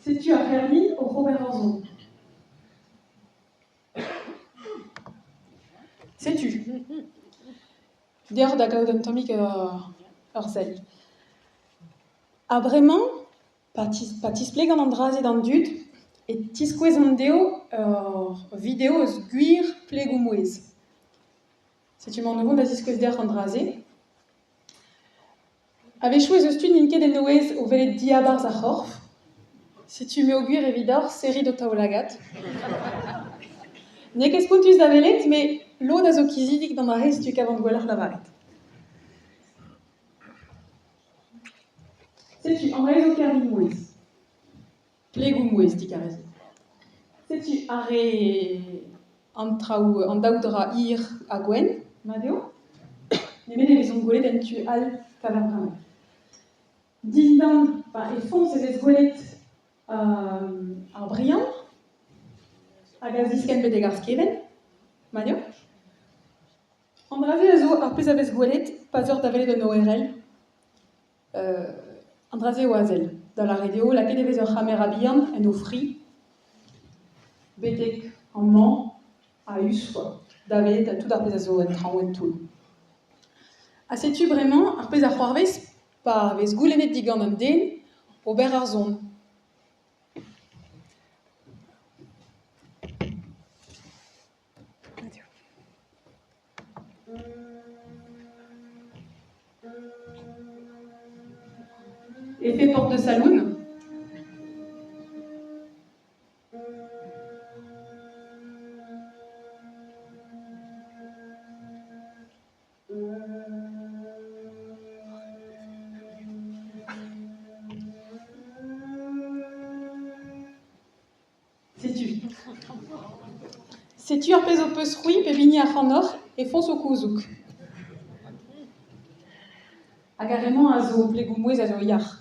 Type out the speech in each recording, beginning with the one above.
Setu ar c'herdin oc'h ober ur son. Setu. Deoc'h da gaout un tammig ur sell. Ha bremañ, pa tisplegan an dra-se d'an dud e tiskouezan dezho ur video eus gwir plegoù-mouezh. Setu emaon o vont da ziskouez deoc'h an dra-se. A-wechoù ez eus tud n'int ket en o aes o welet diabarzh ar c'horf. Setu m'eo gwir evidoc'h serrit ho taoulagad. N'eo ket spontus da welet, met lod a zo kizidik d'an dra-se setu kavan gwelloc'h lavaret. Setu an dra-se zo kerdin-mouezh. Plegoù-mouezh, digarezit. Setu ar re an traoù, an daou dra hir ha gwenn, mat eo? Nemet e vezont gwelet en tu all kaver bremañ. Dindan, enfin, e foñs e vez gwelet ar briand hag a ziskenn betek ar skevent, mat eo? An dra-se a zo ar pezh a vez gwelet pa 'z eur da welet un ORL. An dra-se eo azel, da lâret eo lakaet e vez ur c'hamera bihan en o fri betek amañ a-us kwa, da welet tout ar pezh a zo en traoñ en toull. Ha setu bremañ ar pezh a c'hoarvez pa vez goulennet digant un den ober ar son. Effet porte de saloon. Setu. Setu ar pezh ho peus c'hwi pep hini ac'hanoc'h e foñs ho kouzoug. Hag ar re-mañ a zo plegoù-mouezh a zo yac'h.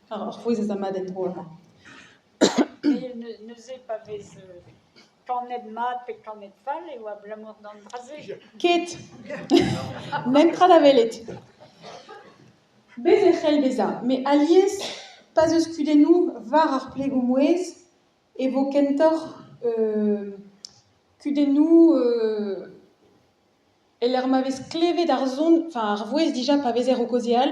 Ar frouezh a za mat en-dro amañ. Neuze pa vez kanet mat pe kanet fall eo abalamour d'an dra-se. Ket. Netra da welet. Bez' e c'hell bezañ, met alies pa'z eus kudennoù war ar plegoù-mouezh e vo kentoc'h kudennoù e-lec'h ma vez klevet ar son, enfin ar vouezh dija pa vezer o kaozeal,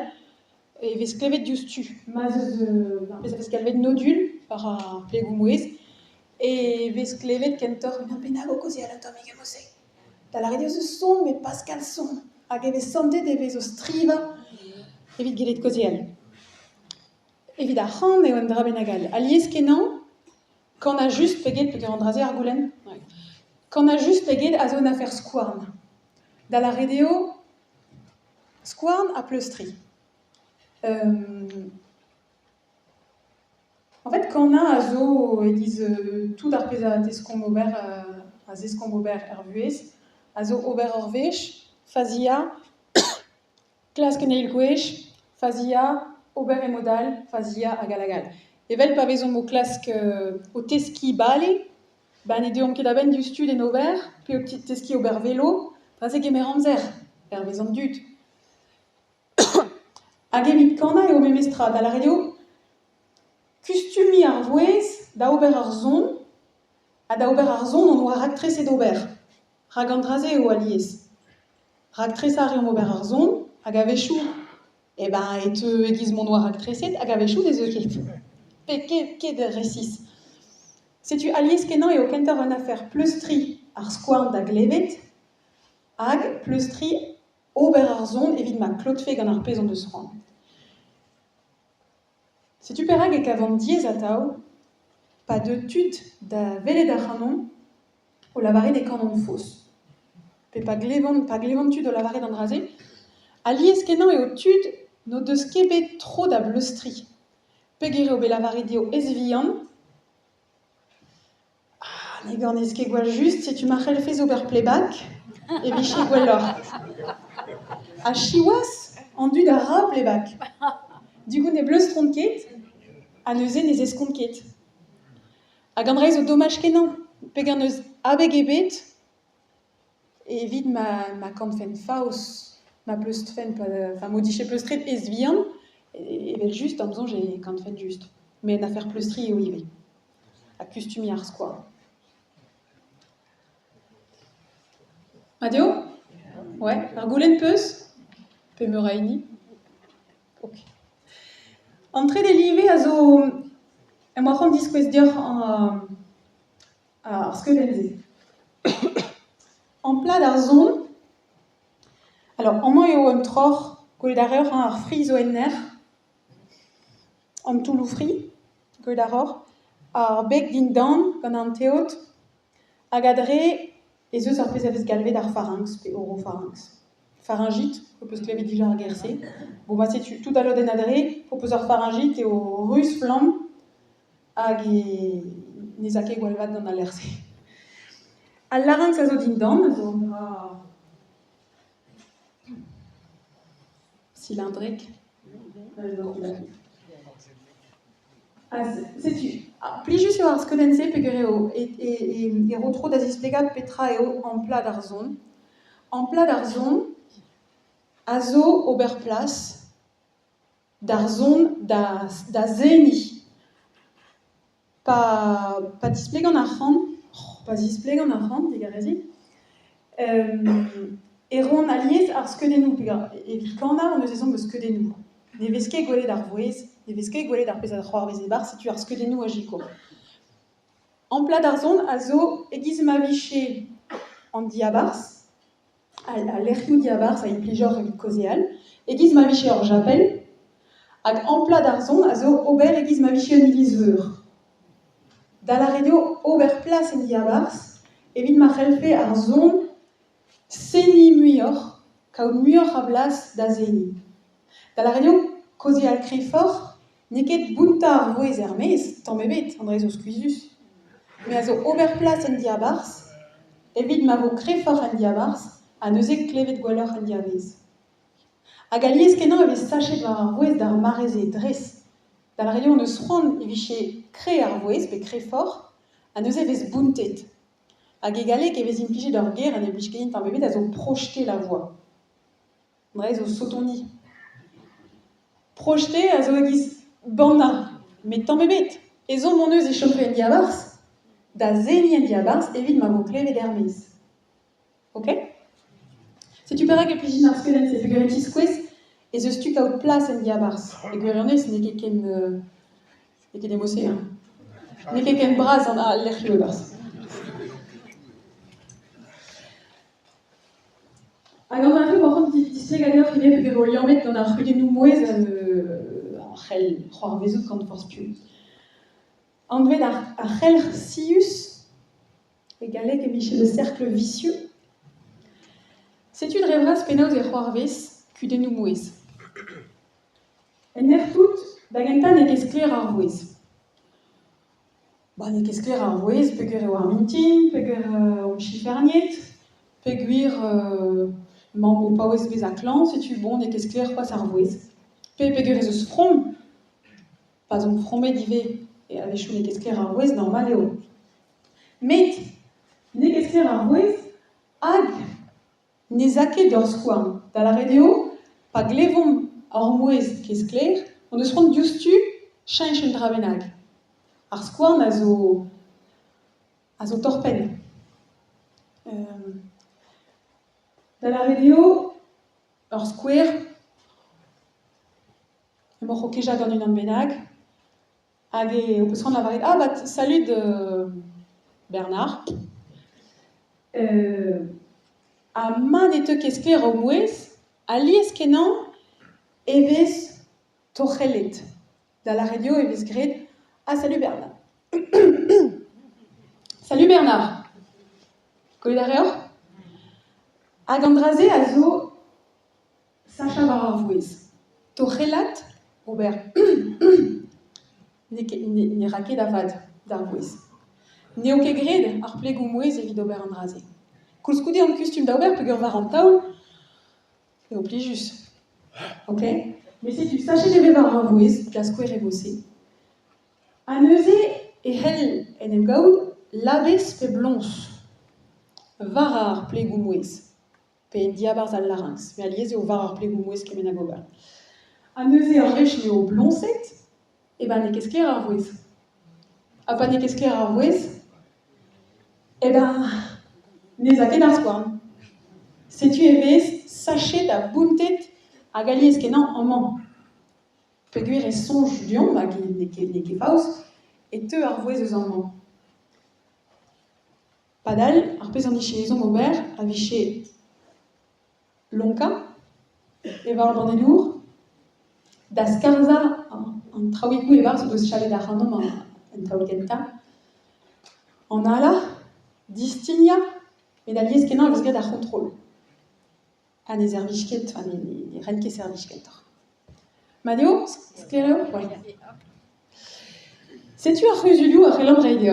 e vez klevet diouzhtu. Ma'z eus ar pezh a vez galvet nodul war ar plegoù-mouezh e vez klevet kentoc'h unan bennak o kaozeal un tammig e-mod-se. Da lâret eo eus son met pas kalz son hag e vez santet e vez o strivañ evit gellet kaozeal. Evit ar c'han eo un dra bennak all. Alies-kenañ, kanañ just pe get peogwir an dra-se ar goulenn. Kanañ just pe get a zo un afer skouarn. Da lâret eo skouarn ha pleustriñ. En fait, kanañ a zo e-giz tout ar pezh a deskomp ober a zeskomp ober er vuhez, a zo ober ur wech, faziañ, klask un eil gwech, faziañ, ober e mod all, faziañ hag all hag all. Evel pa vezomp o klask o teskiñ bale, ba ne deuomp ket a-benn diouzhtu d'en ober, pe o teskiñ ober velo, dra-se gemer amzer, hervez an dud. Hag evit kanañ eo memes tra, da lâret eo kustumiñ ar vouezh da ober ar son ha da ober ar son hon oa raktreset ober, rak an dra-se eo alies. Raktresañ a reomp ober ar son hag a-wechoù eh ben e teu e-giz m'hon oa raktreset hag a-wechoù ne zeu ket. Pe ket ket resis. Setu alies-kenañ eo kentoc'h un afer pleustriñ ar skouarn da glevet hag pleustriñ Ober ar son evit ma klotfe gant ar pezh hon deus c'hoant. Setu perak e kavan diaes atav pa deu tud da welet ac'hanon o lavaret e kanan faos. Pe pa glevan, pa glevan tud o lavaret an dra-se, alies-kenañ eo tud n'o deus ket bet tro da bleustriñ. Peogwir eo bet lavaret dezho ez-vihan Ah, ne ganez ket gwall just, setu ma c'hellfes ober playback e vije gwelloc'h. Ha siwazh, an dud a ra playback. Du coup ne bleustront ket ha neuze ne zeskont ket. Hag an dra zo domaj-kenañ, peogwir n'eus abeg ebet evit ma kanfen faos, ma pleustrfen, enfin m'o dije pleustret ez-vihan, evel-just, da'm soñj e kanfen just. Met un afer pleustriñ eo ivez. Ha kustumiñ ar skouarn. Mat eo? Ouais. Ur goulenn 'peus? Pe meur a hini? Ok. An trede live a zo em boa c'hoant diskouez deoc'h ar skeudenn-se. Amplad ar son. Alors amañ eo un troc'h, gwelet a reoc'h ar fri zo en nec'h. An toulloù-fri, gwelet a reoc'h, ar beg dindan gant an teod, hag adre ez eus ar pezh a vez galvet ar farinks pe orofarinks. Faringite, ho peus klevet dija ar ger-se. Bon bah setu tout al lodenn adre, p'ho peus ur faringite eo ruz-flamm hag e n'ez a ket gwall vat gant al lec'h-se. Al larynx a zo dindan, a zo un dra Cylindrek. Ha setu, plijus eo ar skeudenn-se peogwir eo e ro tro da zisplegañ petra eo amplad ar son. Amplad ar son a zo ober plas d'ar son da seniñ. Pa displegan ar c'han, pa zisplegan ar c'han, digarezit, e roan alies ar skeudennoù peogwir evit kanañ hon eus ezhomm eus skeudennoù. Ne vez ket gwelet ar vouezh, ne vez ket gwelet ar pezh a c'hoarvez e-barzh, setu ar skeudennoù a sikour. Amplad ar son a zo e-giz ma vije an diabarzh, al lec'hioù diabarzh a implijoc'h evit kaozeal, e-giz ma vije ur japel, hag amplad ar son a zo ober e-giz ma vije un iliz-veur. Da lâret eo ober plas en diabarzh evit ma c'hellfe ar son seniñ muioc'h, kaout muioc'h a blas da seniñ. Da lâret eo kaozeal kreñvoc'h n'eo ket bountañ ar vouezh er-maez, tamm ebet, an dra zo skuizhus, met a zo ober plas en diabarzh evit ma vo kreñvoc'h en diabarzh ha neuze klevet gwelloc'h en diavaez. Hag alies-kenañ e vez sachet war ar vouezh d'ar mare-se dres. Da lâret eo hon eus c'hoant e vije kreñv ar vouezh pe kreñvoc'h ha neuze e vez bountet. Hag e galleg e vez implijet ur ger ha ne blij ket din tamm ebet a zo projeter la voix. Dre zo sotoni. Projeter a zo e-giz bannañ, met tamm ebet. Ezhomm hon eus e chomfe en diabarzh, da seniñ en diabarzh evit ma vo klevet er-maez. Ok? Setu perak e plij din ar skeudenn-se, peogwir e tiskouez ez eus tu kaout plas en diabarzh. E gwirionez n'eo ket ken n'eo ket emo-se, hein. N'eo ket ken bras an al lec'hioù e-barzh. Hag an dra-se 'oa c'hoant displegañ deoc'h ivez peogwir eo liammet gant ar c'hudennoù-mouezh a c'hell c'hoarvezout gant forzh piv. Anvet ar c'helc'h sius, e galleg e vije le cercle vicieux. Setu dre vras penaos e c'hoarvez kudennoù-mouezh. En hec'h-tout, da gentañ n'eo ket sklaer ar vouezh. Ba n'eo ket sklaer ar vouezh peogwir eo ar mintin, peogwir omp chiferniet, peogwir emaomp o paouez bezañ klañv, setu bon n'eo ket sklaer c'hoazh ar vouezh. Pe peogwir ez eus from, pa'z omp fromet ivez, a-wechoù n'eo ket sklaer ar vouezh, normal eo. Met n'eo ket sklaer ar vouezh hag N'ez a ket d'hor skouarn, da lâret eo, pa glevomp hor mouezh ket sklaer, hon eus c'hoant diouzhtu cheñch un dra bennak. Ar skouarn a zo a zo torr-penn. Da lâret eo, ur skouer, emaoc'h o kejañ gant unan bennak, hag ho peus c'hoant lavaret ah bah salud Bernard. Ha ma ne teu ket sklaer ho mouezh, alies-kenañ e vez torc'hellet. Da lâret eo e vez graet ah salut Bernard. Salut Bernard. Gwelet a reoc'h? Hag an dra-se a zo Sachañ war ar vouezh. Torc'hellat, ober ne ra ket a-vad d'ar vouezh. N'eo ket graet ar plegoù-mouezh evit ober an dra-se. Koulskoude omp kustum da ober peogwir war an taol eo plijus. Ok? Met setu, sachet e vez war ar vouezh, da skouer e vo-se. Ha neuze e c'hell en em gaout labez pe bloñs war ar plegoù-mouezh. Pe en diabarzh al larynx, met alies eo war ar plegoù-mouezh kement hag ober. Ha neuze ur wech m'eo bloñset Eh ben n'eo ket sklaer ar vouezh. Ha pa n'eo ket sklaer ar vouezh, eh ben ne'z a ket ar skouarn. Setu e vez sachet ha bountet hag alies-kenañ amañ. Peogwir e soñj deomp, hag n'eo ket n'eo ket faos, e teu ar vouezh eus amañ. Padal, ar pezh an dije ezhomm ober a vije lonkañ, evañ ur banne dour, da skarzhañ an traoùigoù e-barzh o deus chalet ac'hanomp an taol kentañ, analañ, distignañ, met alies-kenañ e vez graet ar c'hontrol. Ha ne servij ket, enfin ne c'hell ket servij kentoc'h. Mat eo? Sklaer eo? Ouais. Setu ar c'huzulioù a c'hellan reiñ deoc'h.